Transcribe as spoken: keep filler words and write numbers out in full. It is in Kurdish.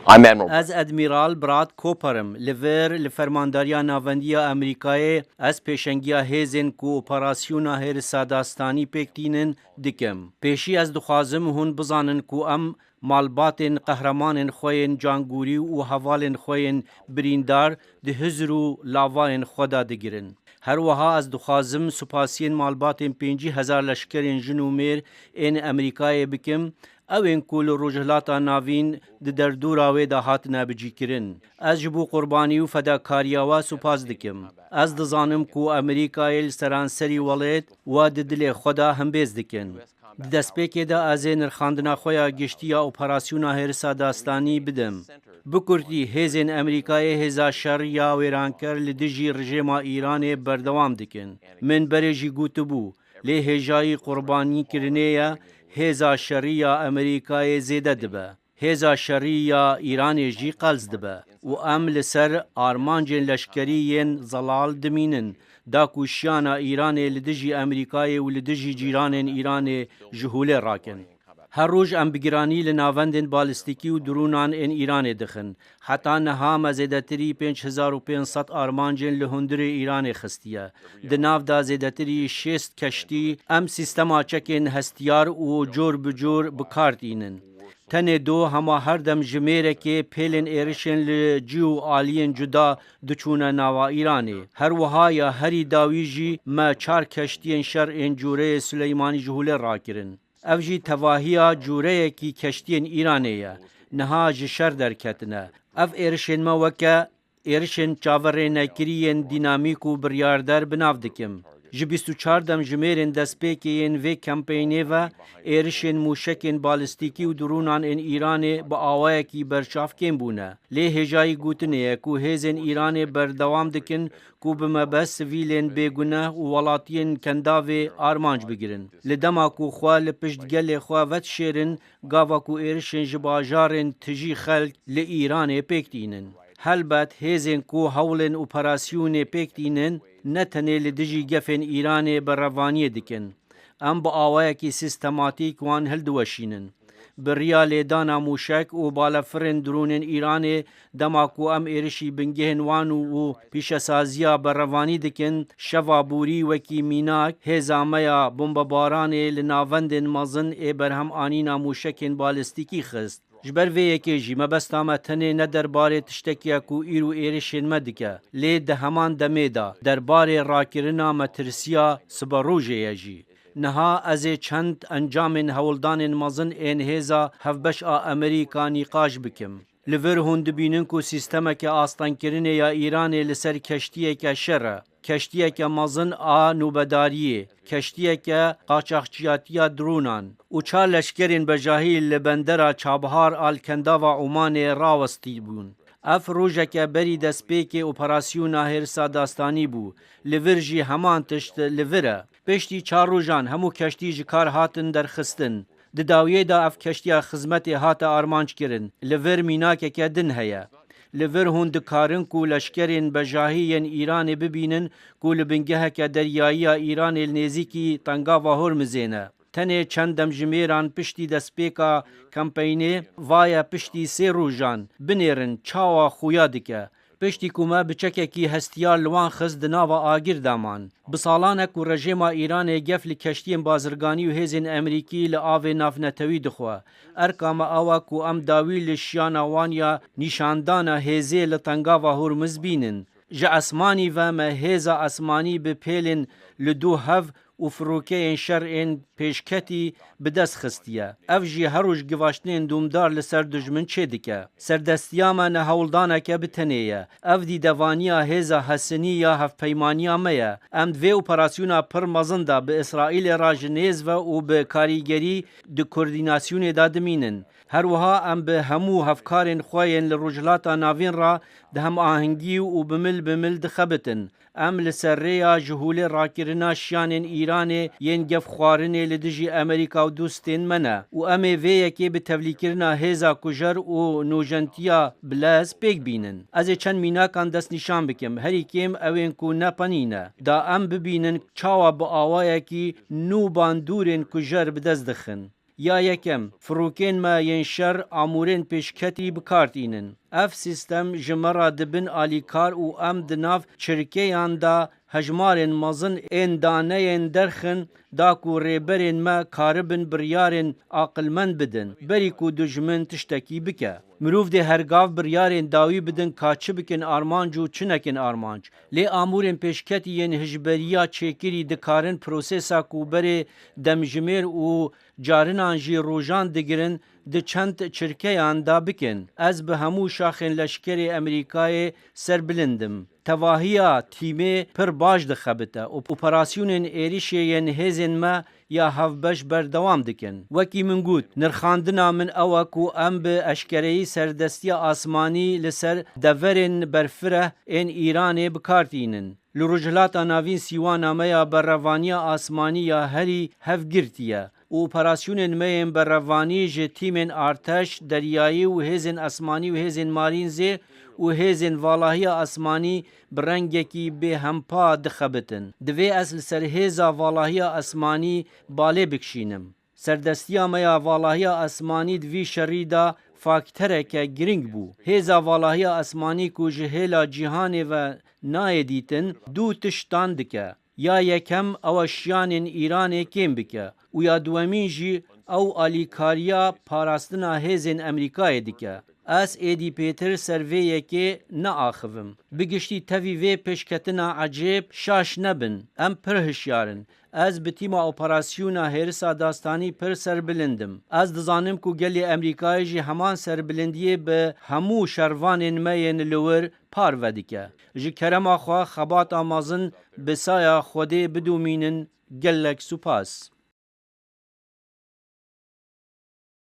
I'm Admiral Ez Admiral Brad Cooper im. Li vir li Fermandariya Navendî ya Amerîkayê ez pêşengiya hêzên ku operasyona hêrisa dastanî pêk tînin dikim. Pêşî ez dixwazim hûn bizanin ku em malbatên qehremanên xwe yên cangûrî û hevalên xwe yên birîndar di hizr û lavayên xwe de digirin. Her wiha ez dixwazim supasiyên malbatên pêncî hezar leşkerên jin û mêr ên Amerîkayê bikim, ew ên ku li Rojhilata Navîn di derdora wê de hatine bicîkirin. Ez ji bo qurbanî û fedakariya we spas dikim. Ez dizanim ku Amerîkayê li seranserî welêt we di dilê xwe de hembêz dikin. Di destpêkê de ez ê nirxandina xwe ya giştî ya operasyona hêrisa dastanî bidim. Bi kurtî, hêzên Amerîkayê hêza şer ya wêranker li dijî rejêma Îranê berdewam dikin. Min berê jî gotibû, lê hêjayî qurbanîkirinê ye, hêza şerî ya Amerîkayê zêde dibe. Hêza şerî ya Îranê jî qels dibe û em li ser armancên leşkerî yên zelal dimînin, da ku şiyana Îranê li dijî Amerîkayê û li dijî cîranên Îranê ji holê rakin. Her roj em bi giranî li navendên balîstîkî û drûnan ên Îranê dixin. Heta niha me zêdetirî pênc hezar û pênc sed armancên li hundirê Îranê xistiye. Di nav de zêdetirî şêst keştî em sîstema çekên hestiyar û cor bi cor bi kar tînin. Tenê do hema her dem jimêrekê pêlên êrişên li cî û aliyên cuda diçûne nava Îranê. Her wiha ya herî dawî jî me çar keştiyên şer ên cûreyê Suleymanî ji holê rakirin. Ev jî tevahiya cûreyekî keştiyên Îranê ye. Niha ji şer derketine. Ev êrişên me weke êrişên çaverênekirî yên dînamîk û biryarder bi nav dikim. Ji bîst û çar demjimêrên destpêkê yên vê kampeynê ve êrişên mûşekên balîstîkî û drûnan ên Îranê bi awayekî berçav kêm bûne. Lê hêjayî gotinê ye ku hêzên Îranê berdewam dikin ku bi mebest sivîlên bêguneh û welatiyên kendavê armanc bigirin. Li dema ku xwe li pişt gelê xwe vedişêrin, gava ku êrişên ji bajarên tijî xelk li Îranê pêk tînin. Helbet hêzên ku hewlên operasyonê pêk tînin, ne tenê li dijî gefên Îranê berevaniyê dikin. Em bi awayekî sîstematîk wan hildiweşînin. Bi riya lêdana mûşek û balefirên drûnên Îranê, dema ku em êrişî bingehên wan û, û pîşesaziya berevanî dikin, şeva borî wekî mînak hêza me ya bombebaranê li navendên mezin ê berhem anîna mûşekên balîstîkî xist. Ji ber vê yekê jî mebesta me tenê ne derbarê tiştekî ye ku îro êrişên me dike, lê di heman demê de derbarê rakirina metirsiya siberojê ye jî. Niha ez ê çend encamên hewldanên mezin ên hêza hevbeş a Amerîka nîqaş bikim. Li vir hûn dibînin ku sîstemeke astengkirinê ya Îranê li ser keştiyeke şer e, keştiyeke mezin a nûbedariyê, keştiyeke qaçaxçiyatiya dronan û çar leşkerên bejahî li bendera Çabihar a li kendava Omanê rawestî bûn. Ev rojeke berî destpêkê operasyona hêrsa dastanî bû. Li vir jî heman tişt li vir e. Piştî çar rojan hemû keştî ji kar hatin derxistin. Di dawiyê de ev keştiya xizmetê hate armanc kirin. Li vir mînakeke din heye. Li vir hûn dikarin ku leşkerên bejahî yên Îranê bibînin ku li bingeheke deryayiya Îranê li nêzîkî Tengava Hormizê ne. Tenê çend demjimêran piştî destpêka kampeynê, vaye piştî sê rojan, binêrin çawa xuya dike. Piştî ku me bi çekekî hestiyar li wan xist, di nava agir de man. Bi salan e ku rejêma Îranê gef li keştiyên bazirganî û hêzên Amerîkî li avê navnetewî dixwe. Erka me ew e ku em dawî li şiyana wan ya nîşandana hêzê li Tengava Hormiz bînin. Ji esmanî ve me hêza esmanî bi pêlên li dû hev û firokeyên şer ên pêşketî bi dest xistiye. Ev jî her roj givaştinên domdar li ser dijmin çêdike. Serdestiya me ne hewldaneke bi tenê ye. Ev dîdevaniya hêza hesinî ya hevpeymaniya me ye. Em di vê operasyona pir mezin de bi Îsraîlê re ji nêz ve û bi karîgerî di koordînasyonê de dimînin. Her wiha em bi hemû hevkarên xwe yên li Rojhilata Navîn re di hemahengî û bi mil bi mil dixebitin. Em li ser rêya ji holê rakirina şiyanên Îranê yên gefxwarinê li dijî Amerîka û dostên me ne û em ê vê yekê bi tevlîkirina hêza kujer û nûjentiya bilez pêk bînin. Ez ê çend mînakan destnîşan bikim, herî kêm ew ên ku ne penî ne. Da em bibînin çawa bi awayekî nû bandorên kujer bi dest dixin. Ya yekem, firokên me yên şer amûrên pêşketî bi kar tînin. Ev sîstem ji me re dibin alîkar û em di nav çirkeyan de hejmarên mezin ên daneyên derxin da ku rêberên me karibin biryarên aqilmend bidin, berî ku dijmin tiştekî bike. Mirov dê hergav biryarên dawî bidin ka çi bikin armanc û çi nekin armanc. Lê amûrên pêşketî yên hişberiya çêkirî dikarin prosesa ku berê demjimêr û carinan jî rojan digirin di çend çirkeyan de bikin. Ez bi hemû şaxên leşkerê Amerîkayê serbilind im. Tevahiya tîmê pir baş dixebite û operasyonên êrişê yên hêzên me ya hevbeş berdewam dikin. Wekî min got, nirxandina min ew e ku em bi eşkereyî serdestiya asmanî li ser deverên berfireh ên Îranê bi kar tînin. Li Rojhilata Navîn sîwana me ya berevaniya asmanî ya herî hevgirtî ye û operasyonên me yên berevanî ji tîmên arteş, deryayî û hêzên asmanî û hêzên marîn zê û hêzên valahiya asmanî bi rengekî bêhempa dixebitin. Divê ez li ser hêza valahiya asmanî balê bikişînim. Serdestiya me ya valahiya asmanî di vî şerî de faktereke giring bû. Hêza valahiya asmanî ku ji hêla cîhanê ve nayê dîtin, du tiştan dike. Ya yekem ew e şiyanên Îranê kêm bike û ya duwemîn jî ew alîkariya parastina hêzên Amerîkayê dike. Ez êdî pêtir ser vê yekê neaxivim. Bi giştî tevî vê pêşketina ecêb şaş nebin. Em pir hişyar in. Ez bi tîma operasyona hêrisa dastanî pir serbilind im. Ez dizanim ku gelê Amerîkayê jî heman serbilindiyê bi hemû şervanên me yên li wir parve dike. Ji kerema xwe xebata mezin bi saya Xwedê bidomînin. Gelek spas.